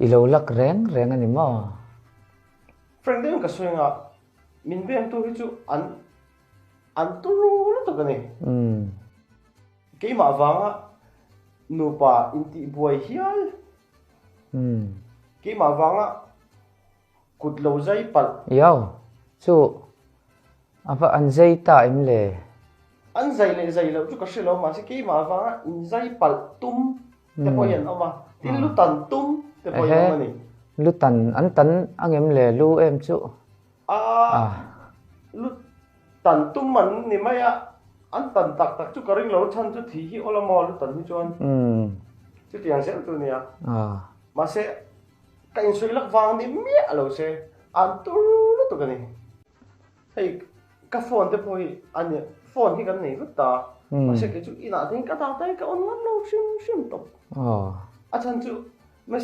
I lo lak reng reng a ni maw? Frank deuhin ka sawi anga min vengtu hi chu an an turu lutuk a ni. Keimah vanga nupa intihbuai hial, keimah vanga kut lo zai palh. Iau, chu a va an zai ta em le? An zai leh zai loh chu ka hre lo, mahse keimah avanga in zai palh tum te pawh hi an awm a, tin lu tan tum te pawh hi an awm a ni. Lu tan an tan ang em le lu em chu? A, lu tan tum an ni mai a, an tan tak tak chu ka ring lo, chhan chu thi hi awl a maw lu tan hi chuan chutiang zel chu a nia. Mahse ka insawi lak vang ni miah lo se an tur lutuk a ni. Hei ka phone te pawh hi a ni phone hi kan nei vek ta mahse kei chu inah te hian ka dah ta hi ka on ngam lo hrim hrim tawp. A chhan chu.